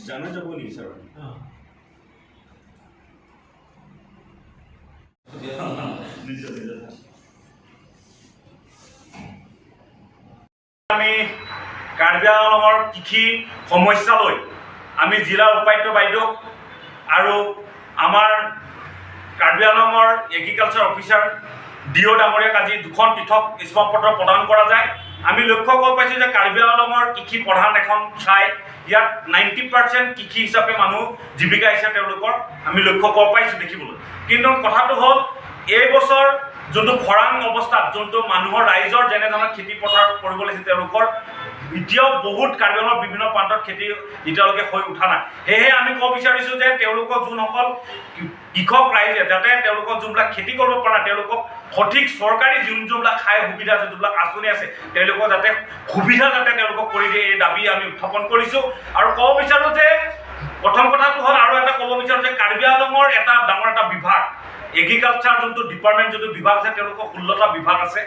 জানুৱাৰী যাব নেকি ছাৰ? নিশ্চয় নিশ্চয়। আমি কাৰ্বি আংলঙৰ কৃষি সমস্যালৈ আমি জিলাৰ উপায়ুক্ত বাইদেউক আৰু আমাৰ কাৰ্বি আংলঙৰ এগ্ৰিকালচাৰ অফিচাৰ ডি অ' ডাঙৰীয়াক আজি দুখন পৃথক স্মাৰকপত্ৰ প্ৰদান কৰা যায়। আমি লক্ষ্য কৰিব পাইছোঁ যে কাৰ্বি আংলঙৰ কৃষি প্ৰধান এখন ঠাই, ইয়াত 90% কৃষি হিচাপে মানুহ জীৱিকা হিচাপে তেওঁলোকৰ আমি লক্ষ্য কৰিব পাইছোঁ দেখিবলৈ। কিন্তু কথাটো হ'ল এই বছৰ যোনটো খৰাং অৱস্থাত যোনটো মানুহৰ ৰাইজৰ যেনেধৰণৰ খেতি পথাৰ কৰিব লাগিছিল, তেওঁলোকৰ এতিয়াও বহুত কাৰ্বি আংলঙৰ বিভিন্ন প্ৰান্তত খেতি এতিয়ালৈকে হৈ উঠা নাই। সেয়েহে আমি ক'ব বিচাৰিছোঁ যে তেওঁলোকৰ যোনসকল কৃষক ৰাইজে যাতে তেওঁলোকক যোনবিলাক খেতি কৰিব পৰা নাই, তেওঁলোকক সঠিক চৰকাৰী যোনবিলাক ঠাই সুবিধা আছে, যোনবিলাক আঁচনি আছে, তেওঁলোকক যাতে সুবিধা যাতে তেওঁলোকক কৰি দিয়ে, এই দাবী আমি উত্থাপন কৰিছোঁ। আৰু ক'ব বিচাৰোঁ যে প্ৰথম কথাটো হ'ল আৰু এটা ক'ব বিচাৰোঁ যে কাৰ্বি আংলঙৰ এটা ডাঙৰ এটা বিভাগ এগ্ৰিকালচাৰ যোনটো ডিপাৰ্টমেণ্ট যোনটো বিভাগ আছে, তেওঁলোকৰ 16টা বিভাগ আছে।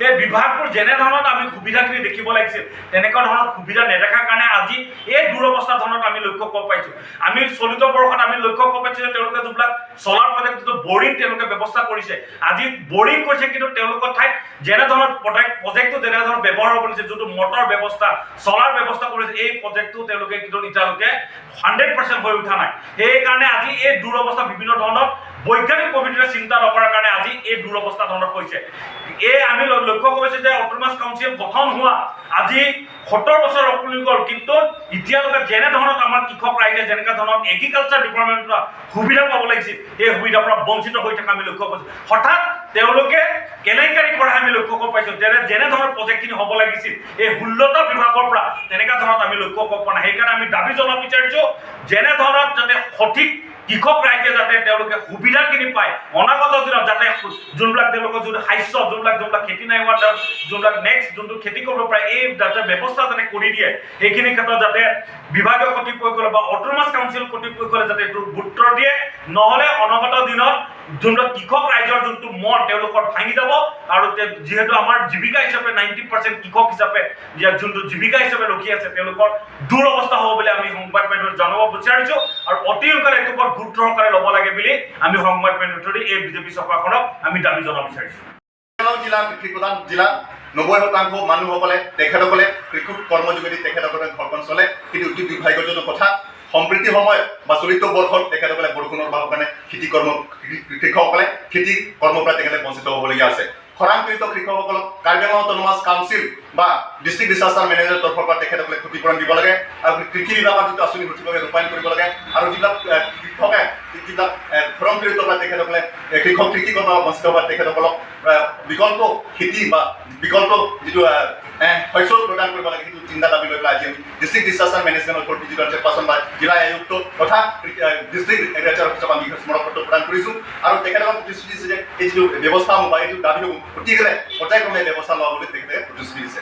এই বিভাগবোৰ যেনেধৰণত আমি সুবিধাখিনি দেখিব লাগিছিল তেনেকুৱা ধৰণৰ সুবিধা নেদেখাৰ কাৰণে আজি এই দুৰৱস্থা ধৰণত আমি লক্ষ্য কৰিব পাইছোঁ। আমি চলিত বৰ্ষত আমি লক্ষ্য কৰিব পাইছোঁ যে তেওঁলোকে যোনবিলাক চ'লাৰ প্ৰজেক্ট যিটো বৰিং তেওঁলোকে ব্যৱস্থা কৰিছে, আজি বৰিং কৰিছে, কিন্তু তেওঁলোকৰ ঠাইত যেনেধৰণৰ প্ৰজেক্টটো যেনেধৰণৰ ব্যৱহাৰ হ'ব লাগিছিল, যোনটো মটৰ ব্যৱস্থা চ'লাৰ ব্যৱস্থা কৰিছে, এই প্ৰজেক্টটো তেওঁলোকে কিন্তু এতিয়ালৈকে 100% হৈ উঠা নাই। সেইকাৰণে আজি এই দুৰৱস্থা বিভিন্ন ধৰণৰ বৈজ্ঞানিক পদ্ধতিৰে চিন্তা নকৰাৰ কাৰণে আজি এই দুৰৱস্থা ধৰণত হৈছে। এই আমি লক্ষ্য কৰিছোঁ যে অট'নমাছ কাউন্সিল গঠন হোৱা আজি 70 বছৰ উকলি গ'ল, কিন্তু এতিয়ালৈকে যেনেধৰণত আমাৰ কৃষক ৰাইজে যেনেকুৱা ধৰণত এগ্ৰিকালচাৰ ডিপাৰ্টমেণ্টৰ পৰা সুবিধা পাব লাগিছিল, সেই সুবিধাৰ পৰা বঞ্চিত হৈ থকা আমি লক্ষ্য কৰিছোঁ। হঠাৎ তেওঁলোকে কেলেংকাৰী কৰা আমি লক্ষ্য কৰিব পাইছোঁ, যেনেধৰণৰ প্ৰজেক্টখিনি হ'ব লাগিছিল এই 16টা বিভাগৰ পৰা তেনেকুৱা ধৰণত আমি লক্ষ্য কৰিব পৰা নাই। সেইকাৰণে আমি দাবী জনাব বিচাৰিছোঁ যেনেধৰণত যাতে সঠিক কৃষক ৰাইজে যাতে তেওঁলোকে সুবিধাখিনি পায়, অনাগত দিনত যাতে যোনবিলাক তেওঁলোকৰ যোনটো শস্য যোনবিলাক যোনবিলাক খেতি নাই হোৱা যোনবিলাক নেক্সট যোনটো খেতি কৰিব পাৰে, এই যাতে ব্যৱস্থা যাতে কৰি দিয়ে, সেইখিনি ক্ষেত্ৰত যাতে বিভাগীয় কৰ্তৃপক্ষই বা অট'নমাছ কাউন্সিল কৰ্তৃপক্ষই যাতে এইটো গুৰুত্ব দিয়ে। নহ'লে অনাগত দিনত যোনবিলাক কৃষক ৰাইজৰ যোনটো মন তেওঁলোকৰ ভাঙি যাব। আৰু যিহেতু আমাৰ জীৱিকা হিচাপে 90% কৃষক হিচাপে ইয়াত যোনটো জীৱিকা হিচাপে ৰখি আছে, তেওঁলোকৰ দুৰৱস্থা হ'ব বুলি আমি সংবাদ মাধ্যমত জনাব বিচাৰিছোঁ। আৰু অতি সোনকালে এইটোৰ ওপৰত গুৰুত্ব সহকাৰে ল'ব লাগে বুলি আমি সংবাদ মাধ্যমৰ থ্ৰুদি এই বিজেপি চৰকাৰখনক আমি দাবী জনাব বিচাৰিছোঁ। জিলা কৃষি প্ৰধান জিলা, 90% মানুহসকলে তেখেতসকলে কৃষি কৰ্মৰ যোগেদি তেখেতসকলে ঘৰখন চলে। কিন্তু অতি দুৰ্ভাগ্যজনক কথা, সম্প্ৰীতি সময়ত বা চলিত বৰ্ষত তেখেতসকলে বৰষুণৰ অভাৱৰ কাৰণে খেতি কৰ্ম কৃষকসকলে খেতি কৰ্মৰ পৰা তেখেতে বঞ্চিত হ'বলগীয়া আছে। খৰাং পীড়িত কৃষকসকলক কাৰ্বি আংলং অট'নমাছ কাউন্সিল বা ডিষ্ট্ৰিক্ট ডিজাষ্টাৰ মেনেজাৰ তৰফৰ পৰা তেখেতসকলে ক্ষতিপূৰণ দিব লাগে আৰু কৃষি বিভাগৰ যিটো আঁচনি সঠিকভাৱে ৰূপায়ণ কৰিব লাগে। আৰু যিবিলাক কৃষকে যিবিলাক খৰাং পীড়িতৰ পৰা তেখেতসকলে কৃষক কৃষি কৰ্মৰ পৰা বঞ্চিত হোৱা তেখেতসকলক বিকল্প খেতি বা বিকল্প যিটো শস্য প্ৰদান কৰিব লাগে, সেইটো চিন্তা দাবী লৈ পেলাই আজি আমি ডিষ্ট্ৰিক্ট ডিজাষ্টাৰ মেনেজমেণ্ট অথৰিটি যিটো চেয়াৰপাৰ্চন বা জিলা আয়ুক্ত তথা ডিষ্ট্ৰিক্ট এগ্ৰিকালচাৰ অফিচক আমি স্মাৰকপত্ৰ প্ৰদান কৰিছোঁ। আৰু তেখেতসকলক প্ৰতিশ্ৰুতি দিছে যে এই যিটো ব্যৱস্থাসমূহ বা এইটো দাবীসমূহ অতিশীঘ্ৰে পৰ্যায়ক্ৰমে ব্যৱস্থা লোৱা বুলি তেখেতে প্ৰতিশ্ৰুতি দিছে।